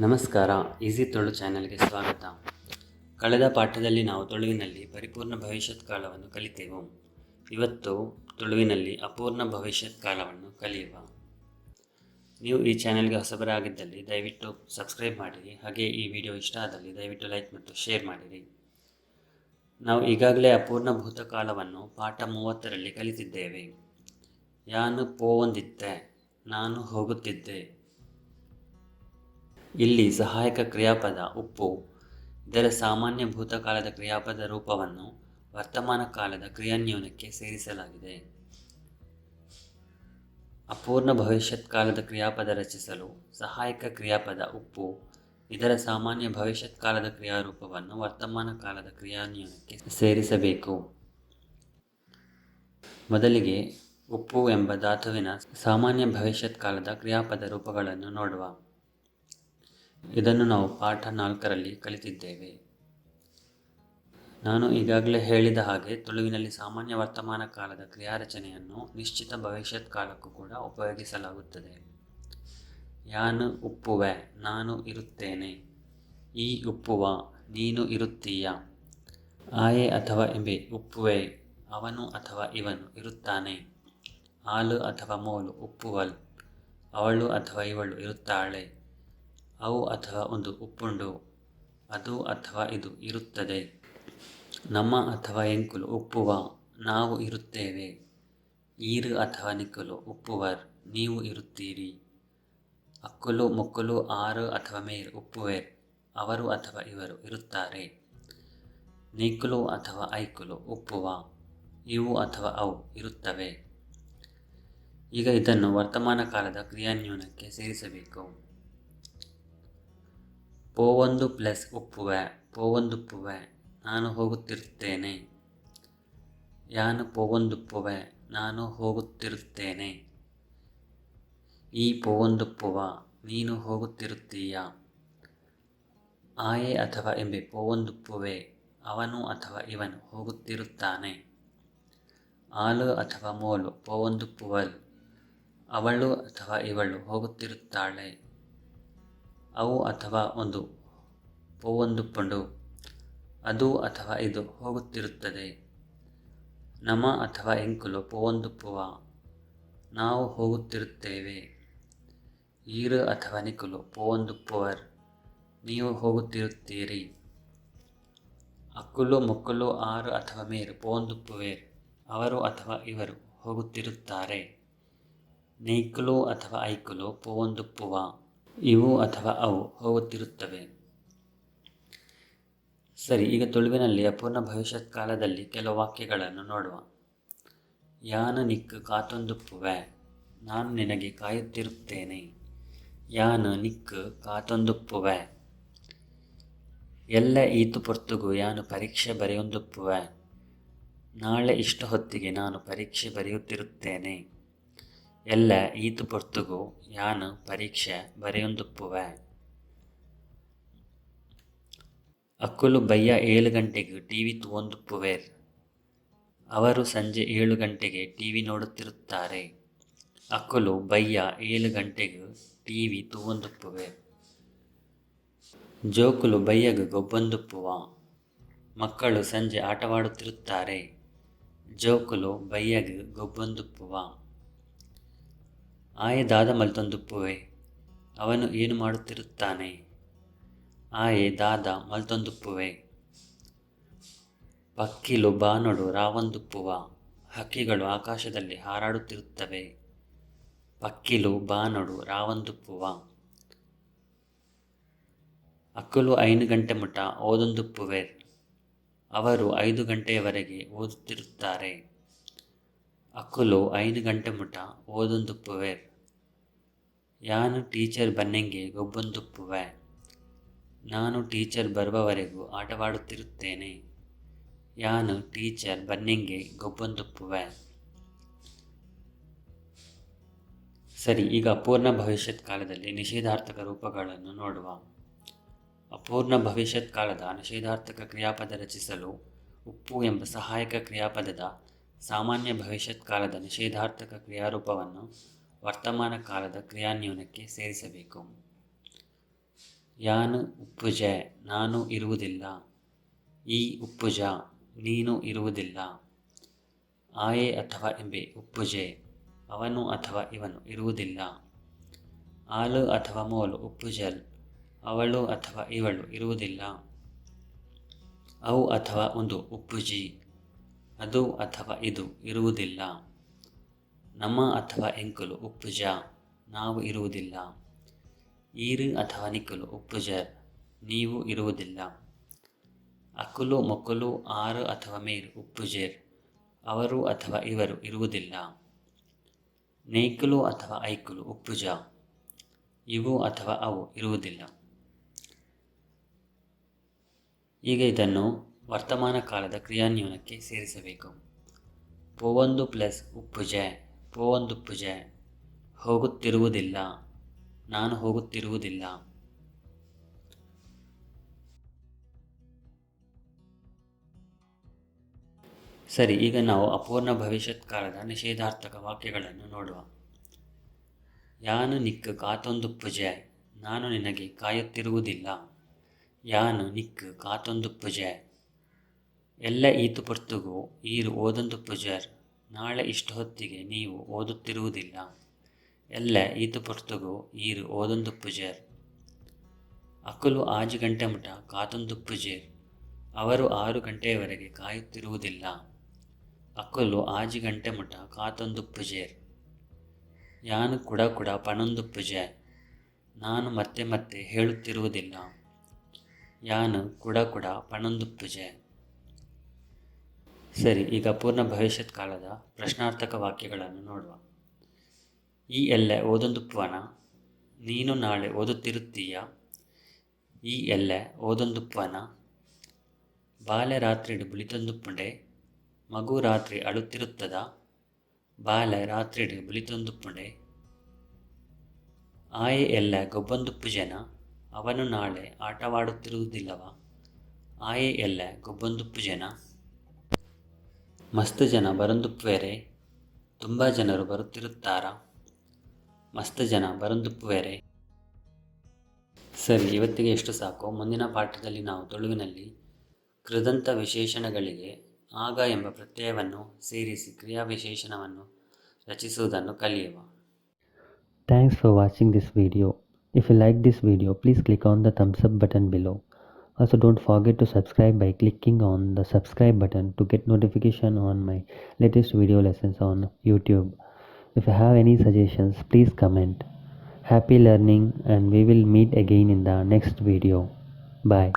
ನಮಸ್ಕಾರ, ಈಸಿ ತುಳು ಚಾನೆಲ್ಗೆ ಸ್ವಾಗತ. ಕಳೆದ ಪಾಠದಲ್ಲಿ ನಾವು ತುಳುವಿನಲ್ಲಿ ಪರಿಪೂರ್ಣ ಭವಿಷ್ಯತ್ ಕಾಲವನ್ನು ಕಲಿತೆವು. ಇವತ್ತು ತುಳುವಿನಲ್ಲಿ ಅಪೂರ್ಣ ಭವಿಷ್ಯತ್ ಕಾಲವನ್ನು ಕಲಿಯುವ. ನೀವು ಈ ಚಾನೆಲ್ಗೆ ಹೊಸಬರಾಗಿದ್ದಲ್ಲಿ ದಯವಿಟ್ಟು ಸಬ್ಸ್ಕ್ರೈಬ್ ಮಾಡಿರಿ. ಹಾಗೆ ಈ ವಿಡಿಯೋ ಇಷ್ಟ ಆದಲ್ಲಿ ದಯವಿಟ್ಟು ಲೈಕ್ ಮತ್ತು ಶೇರ್ ಮಾಡಿರಿ. ನಾವು ಈಗಾಗಲೇ ಅಪೂರ್ಣ ಭೂತಕಾಲವನ್ನು ಪಾಠ 30ರಲ್ಲಿ ಕಲಿತಿದ್ದೇವೆ. ಯಾನು ಪೋವೊಂದಿತ್ತೆ, ನಾನು ಹೋಗುತ್ತಿದ್ದೆ. ಇಲ್ಲಿ ಸಹಾಯಕ ಕ್ರಿಯಾಪದ ಉಪ್ಪು ಇದರ ಸಾಮಾನ್ಯ ಭೂತಕಾಲದ ಕ್ರಿಯಾಪದ ರೂಪವನ್ನು ವರ್ತಮಾನ ಕಾಲದ ಕ್ರಿಯಾನ್ಯೂನಕ್ಕೆ ಸೇರಿಸಲಾಗಿದೆ. ಅಪೂರ್ಣ ಭವಿಷ್ಯತ್ ಕಾಲದ ಕ್ರಿಯಾಪದ ರಚಿಸಲು ಸಹಾಯಕ ಕ್ರಿಯಾಪದ ಉಪ್ಪು ಇದರ ಸಾಮಾನ್ಯ ಭವಿಷ್ಯತ್ ಕಾಲದ ಕ್ರಿಯಾರೂಪವನ್ನು ವರ್ತಮಾನ ಕಾಲದ ಕ್ರಿಯಾನ್ಯೂನಕ್ಕೆ ಸೇರಿಸಬೇಕು. ಮೊದಲಿಗೆ ಉಪ್ಪು ಎಂಬ ಧಾತುವಿನ ಸಾಮಾನ್ಯ ಭವಿಷ್ಯತ್ ಕಾಲದ ಕ್ರಿಯಾಪದ ರೂಪಗಳನ್ನು ನೋಡುವ. ಇದನ್ನು ನಾವು ಪಾಠ 4ರಲ್ಲಿ ಕಲಿತಿದ್ದೇವೆ. ನಾನು ಈಗಾಗಲೇ ಹೇಳಿದ ಹಾಗೆ ತುಳುವಿನಲ್ಲಿ ಸಾಮಾನ್ಯ ವರ್ತಮಾನ ಕಾಲದ ಕ್ರಿಯಾರಚನೆಯನ್ನು ನಿಶ್ಚಿತ ಭವಿಷ್ಯತ್ ಕಾಲಕ್ಕೂ ಕೂಡ ಉಪಯೋಗಿಸಲಾಗುತ್ತದೆ. ಯಾನು ಉಪ್ಪುವೆ, ನಾನು ಇರುತ್ತೇನೆ. ಈ ಉಪ್ಪುವ, ನೀನು ಇರುತ್ತೀಯ. ಆಯೆ ಅಥವಾ ಇಂಬೆ ಉಪ್ಪುವೆ, ಅವನು ಅಥವಾ ಇವನು ಇರುತ್ತಾನೆ. ಆಲು ಅಥವಾ ಮೋಲು ಉಪ್ಪುವಲ್, ಅವಳು ಅಥವಾ ಇವಳು ಇರುತ್ತಾಳೆ. ಅವು ಅಥವಾ ಒಂದು ಉಪ್ಪುಂಡು, ಅದು ಅಥವಾ ಇದು ಇರುತ್ತದೆ. ನಮ ಅಥವಾ ಎಂಕುಲು ಉಪ್ಪುವ, ನಾವು ಇರುತ್ತೇವೆ. ಈರು ಅಥವಾ ನಿಕುಲು ಉಪ್ಪುವರ್, ನೀವು ಇರುತ್ತೀರಿ. ಅಕ್ಕುಲು ಮೊಕ್ಕುಲು ಆರು ಅಥವಾ ಮೇರ್ ಉಪ್ಪುವೆರ್, ಅವರು ಅಥವಾ ಇವರು ಇರುತ್ತಾರೆ. ನೀಕುಲು ಅಥವಾ ಐಕುಲು ಉಪ್ಪುವ, ಇವು ಅಥವಾ ಅವು ಇರುತ್ತವೆ. ಈಗ ಇದನ್ನು ವರ್ತಮಾನ ಕಾಲದ ಕ್ರಿಯಾನ್ಯೂನಕ್ಕೆ ಸೇರಿಸಬೇಕು. ಪೋವೊಂದು ಪ್ಲಸ್ ಉಪ್ಪುವೆ, ಪೋವೊಂದುಪ್ಪುವೆ, ನಾನು ಹೋಗುತ್ತಿರುತ್ತೇನೆ. ಯಾನು ಪೋವೊಂದುಪ್ಪುವೆ, ನಾನು ಹೋಗುತ್ತಿರುತ್ತೇನೆ. ಈ ಪೋವೊಂದುಪ್ಪುವ, ನೀನು ಹೋಗುತ್ತಿರುತ್ತೀಯ. ಆಯೆ ಅಥವಾ ಇಂಬೆ ಪೋವೊಂದುಪ್ಪುವೆ, ಅವನು ಅಥವಾ ಇವನು ಹೋಗುತ್ತಿರುತ್ತಾನೆ. ಆಲು ಅಥವಾ ಮೋಲು ಪೋವೊಂದುಪ್ಪುವಲ್, ಅವಳು ಅಥವಾ ಇವಳು ಹೋಗುತ್ತಿರುತ್ತಾಳೆ. ಅವು ಅಥವಾ ಒಂದು ಪೋವೊಂದುಪ್ಪುಂಡು, ಅದು ಅಥವಾ ಇದು ಹೋಗುತ್ತಿರುತ್ತದೆ. ನಮ ಅಥವಾ ಎಂಕುಲು ಪೋವೊಂದುಪ್ಪುವ, ನಾವು ಹೋಗುತ್ತಿರುತ್ತೇವೆ. ಈರು ಅಥವಾ ನಿಕುಲು ಪೋವೊಂದುಪ್ಪುವರ್, ನೀವು ಹೋಗುತ್ತಿರುತ್ತೀರಿ. ಅಕ್ಕುಲು ಮೊಕ್ಕುಲು ಆರು ಅಥವಾ ಮೇರು ಪೋವೊಂದುಪ್ಪುವೆರ್, ಅವರು ಅಥವಾ ಇವರು ಹೋಗುತ್ತಿರುತ್ತಾರೆ. ನೈಕುಲು ಅಥವಾ ಐಕುಲು ಪೋವೊಂದುಪ್ಪುವ, ಇವು ಅಥವಾ ಅವು ಹೋಗುತ್ತಿರುತ್ತವೆ. ಸರಿ, ಈಗ ತುಳುವಿನಲ್ಲಿ ಅಪೂರ್ಣ ಭವಿಷ್ಯತ್ ಕಾಲದಲ್ಲಿ ಕೆಲವು ವಾಕ್ಯಗಳನ್ನು ನೋಡುವ. ಯಾನು ನಿಕ್ಕು ಕಾತೊಂದುಪ್ಪುವೆ, ನಾನು ನಿನಗೆ ಕಾಯುತ್ತಿರುತ್ತೇನೆ. ಯಾನು ನಿಕ್ಕು ಕಾತೊಂದುಪ್ಪುವೆ. ಎಲ್ಲೆ ಈತು ಪೊರ್ತುಗು ಯಾನು ಪರೀಕ್ಷೆ ಬರೆಯೊಂದುಪ್ಪುವೆ, ನಾಳೆ ಇಷ್ಟು ಹೊತ್ತಿಗೆ ನಾನು ಪರೀಕ್ಷೆ ಬರೆಯುತ್ತಿರುತ್ತೇನೆ. ಎಲ್ಲೆ ಈತು ಪೊರ್ತುಗು ಯಾನು ಪರೀಕ್ಷೆ ಬರೆಯೊಂದುಪ್ಪುವೆ. ಅಕ್ಕುಲು ಬಯ್ಯ 7 ಗಂಟೆಗ್ ಟಿವಿ ತೂವೊಂದುಪ್ಪುವೆರ್, ಅವರು ಸಂಜೆ 7 ಗಂಟೆಗೆ ಟಿವಿ ನೋಡುತ್ತಿರುತ್ತಾರೆ. ಅಕ್ಕುಲು ಬಯ್ಯ 7 ಗಂಟೆಗ್ ಟಿವಿ ತೂವೊಂದುಪ್ಪುವೆರ್. ಜೋಕುಲು ಬಯ್ಯಗ್ ಗೊಬ್ಬೊಂದುಪ್ಪುವ, ಮಕ್ಕಳು ಸಂಜೆ ಆಟವಾಡುತ್ತಿರುತ್ತಾರೆ. ಜೋಕುಲು ಬಯ್ಯಗ್ ಗೊಬ್ಬೊಂದುಪ್ಪುವ. ಆಯೆ ದಾದ ಮಲ್ತೊಂದುಪ್ಪುವೆ, ಅವನು ಏನು ಮಾಡುತ್ತಿರುತ್ತಾನೆ. ಆಯೆ ದಾದ ಮಲ್ತೊಂದುಪ್ಪುವೆ. ಪಕ್ಕಿಲು ಬಾನೊಡು ರಾವೊಂದುಪ್ಪುವ, ಹಕ್ಕಿಗಳು ಆಕಾಶದಲ್ಲಿ ಹಾರಾಡುತ್ತಿರುತ್ತವೆ. ಪಕ್ಕಿಲು ಬಾನೊಡು ರಾವೊಂದುಪ್ಪುವ. ಅಕ್ಕುಲು 5 ಗಂಟೆ ಮುಟ ಓದೊಂದುಪ್ಪುವೆರ್, ಅವರು 5 ಗಂಟೆಯವರೆಗೆ ಓದುತ್ತಿರುತ್ತಾರೆ. ಅಕ್ಕುಲು 5 ಗಂಟೆ ಮುಟ ಓದೊಂದುಪ್ಪುವೆರ್. ಯಾನು ಟೀಚರ್ ಬನ್ನೆಂಗೆ ಗೊಬ್ಬೊಂದುಪ್ಪುವೆ, ನಾನು ಟೀಚರ್ ಬರುವವರೆಗೂ ಆಟವಾಡುತ್ತಿರುತ್ತೇನೆ. ಯಾನು ಟೀಚರ್ ಬನ್ನೆಂಗೆ ಗೊಬ್ಬೊಂದುಪ್ಪುವೆ. ಸರಿ, ಈಗ ಅಪೂರ್ಣ ಭವಿಷ್ಯತ್ ಕಾಲದಲ್ಲಿ ನಿಷೇಧಾರ್ಥಕ ರೂಪಗಳನ್ನು ನೋಡುವ. ಅಪೂರ್ಣ ಭವಿಷ್ಯತ್ ಕಾಲದ ನಿಷೇಧಾರ್ಥಕ ಕ್ರಿಯಾಪದ ರಚಿಸಲು ಉಪ್ಪು ಎಂಬ ಸಹಾಯಕ ಕ್ರಿಯಾಪದದ ಸಾಮಾನ್ಯ ಭವಿಷ್ಯತ್ ಕಾಲದ ನಿಷೇಧಾರ್ಥಕ ಕ್ರಿಯಾರೂಪವನ್ನು ವರ್ತಮಾನ ಕಾಲದ ಕ್ರಿಯಾನ್ಯೂನಕ್ಕೆ ಸೇರಿಸಬೇಕು. ಯಾನ್ ಉಪ್ಪುಜೆ, ನಾನು ಇರುವುದಿಲ್ಲ. ಈ ಉಪ್ಪುಜ, ನೀನು ಇರುವುದಿಲ್ಲ. ಆಯೆ ಅಥವಾ ಇಂಬೆ ಉಪ್ಪುಜೆ, ಅವನು ಅಥವಾ ಇವನು ಇರುವುದಿಲ್ಲ. ಆಲು ಅಥವಾ ಮೋಲು ಉಪ್ಪುಜಲ್, ಅವಳು ಅಥವಾ ಇವಳು ಇರುವುದಿಲ್ಲ. ಅವು ಅಥವಾ ಉಂದು ಉಪ್ಪುಜಿ, ಅದು ಅಥವಾ ಇದು ಇರುವುದಿಲ್ಲ. ನಮ ಅಥವಾ ಎಂಕುಲು ಉಪ್ಪುಜ, ನಾವು ಇರುವುದಿಲ್ಲ. ಈರು ಅಥವಾ ನಿಕುಲು ಉಪ್ಪುಜರ್, ನೀವು ಇರುವುದಿಲ್ಲ. ಅಕುಲು ಮೊಕುಲು ಆರು ಅಥವಾ ಮೇರ್ ಉಪ್ಪುಜೆರ್, ಅವರು ಅಥವಾ ಇವರು ಇರುವುದಿಲ್ಲ. ನೇಕುಲು ಅಥವಾ ಐಕುಲು ಉಪ್ಪುಜ, ಇವು ಅಥವಾ ಅವು ಇರುವುದಿಲ್ಲ. ಈಗ ಇದನ್ನು ವರ್ತಮಾನ ಕಾಲದ ಕ್ರಿಯಾನ್ಯೂನಕ್ಕೆ ಸೇರಿಸಬೇಕು. ಪೋವೊಂದು ಪ್ಲಸ್ ಉಪ್ಪುಜೆ, ಪೋವೊಂದುಪ್ಪುಜೆ. ಹೋಗುತ್ತಿರುವುದಿಲ್ಲ, ನಾನು ಹೋಗುತ್ತಿರುವುದಿಲ್ಲ. ಸರಿ, ಈಗ ನಾವು ಅಪೂರ್ಣ ಭವಿಷ್ಯತ್ ಕಾಲದ ನಿಷೇಧಾರ್ಥಕ ವಾಕ್ಯಗಳನ್ನು ನೋಡುವ. ಯಾನು ನಿಕ್ಕು ಕಾತೊಂದುಪ್ಪುಜೆ, ನಾನು ನಿನಗೆ ಕಾಯುತ್ತಿರುವುದಿಲ್ಲ. ಯಾನು ನಿಕ್ಕು ಕಾತೊಂದುಪ್ಪುಜೆ. ಎಲ್ಲ ಈತು ಪೊರ್ತುಗು ಈರು ಓದೊಂದುಪ್ಪುಜರ್, ನಾಳೆ ಇಷ್ಟು ಹೊತ್ತಿಗೆ ನೀವು ಓದುತ್ತಿರುವುದಿಲ್ಲ. ಎಲ್ಲ ಈತು ಪೊರ್ತುಗು ಈರು ಓದೊಂದುಪ್ಪುಜರ್. ಅಕುಲು ಆಜಿ ಗಂಟೆ ಮುಟ ಕಾತೊಂದುಪ್ಪುಜೆರ್, ಅವರು 6 ಗಂಟೆಯವರೆಗೆ ಕಾಯುತ್ತಿರುವುದಿಲ್ಲ. ಅಕುಲು ಆಜಿ ಗಂಟೆ ಮುಟ ಕಾತೊಂದುಪ್ಪುಜೆರ್. ಯಾನು ಕುಡ ಕುಡ ಪನೊಂದುಪ್ಪುಜೆ, ನಾನು ಮತ್ತೆ ಮತ್ತೆ ಹೇಳುತ್ತಿರುವುದಿಲ್ಲ. ಯಾನು ಕುಡ ಕುಡ ಪನೊಂದುಪ್ಪುಜೆ. ಸರಿ, ಈಗ ಪೂರ್ಣ ಭವಿಷ್ಯತ್ ಕಾಲದ ಪ್ರಶ್ನಾರ್ಥಕ ವಾಕ್ಯಗಳನ್ನು ನೋಡುವ. ಈ ಎಲ್ಲೆ ಓದೊಂದುಪ್ಪುವನ, ನೀನು ನಾಳೆ ಓದುತ್ತಿರುತ್ತೀಯ. ಈ ಎಲ್ಲೆ ಓದೊಂದುಪ್ಪುವನ. ಬಾಲೆ ರಾತ್ರಿಡ್ ಬುಲಿತೊಂದುಪ್ಪುಂಡೆ, ಮಗು ರಾತ್ರಿ ಅಳುತ್ತಿರುತ್ತದ. ಬಾಲೆ ರಾತ್ರಿಡ್ ಬುಲಿತೊಂದುಪ್ಪುಂಡೆ. ಆಯೆ ಎಲ್ಲೆ ಗೊಬ್ಬೊಂದುಪ್ಪುಜೆನ, ಅವನು ನಾಳೆ ಆಟವಾಡುತ್ತಿರುವುದಿಲ್ಲವ. ಆಯೆ ಎಲ್ಲೆ ಗೊಬ್ಬೊಂದುಪ್ಪುಜೆನ. ಮಸ್ತ್ ಜನ ಬರೊಂದುಪ್ಪುವೆರೆ, ತುಂಬ ಜನರು ಬರುತ್ತಿರುತ್ತಾರ. ಮಸ್ತ್ ಜನ ಬರೊಂದುಪ್ಪುವೆರೆ. ಸರಿ, ಇವತ್ತಿಗೆ ಎಷ್ಟು ಸಾಕು. ಮುಂದಿನ ಪಾಠದಲ್ಲಿ ನಾವು ತುಳುವಿನಲ್ಲಿ ಕೃದಂತ ವಿಶೇಷಣಗಳಿಗೆ ಆಗ ಎಂಬ ಪ್ರತ್ಯಯವನ್ನು ಸೇರಿಸಿ ಕ್ರಿಯಾವಿಶೇಷಣವನ್ನು ರಚಿಸುವುದನ್ನು ಕಲಿಯುವ. Thanks for watching this video. If you like this video, please click on the thumbs up button below. Also, don't forget to subscribe by clicking on the subscribe button to get notification on my latest video lessons on YouTube. If you have any suggestions, please comment. Happy learning, and we will meet again in the next video. Bye.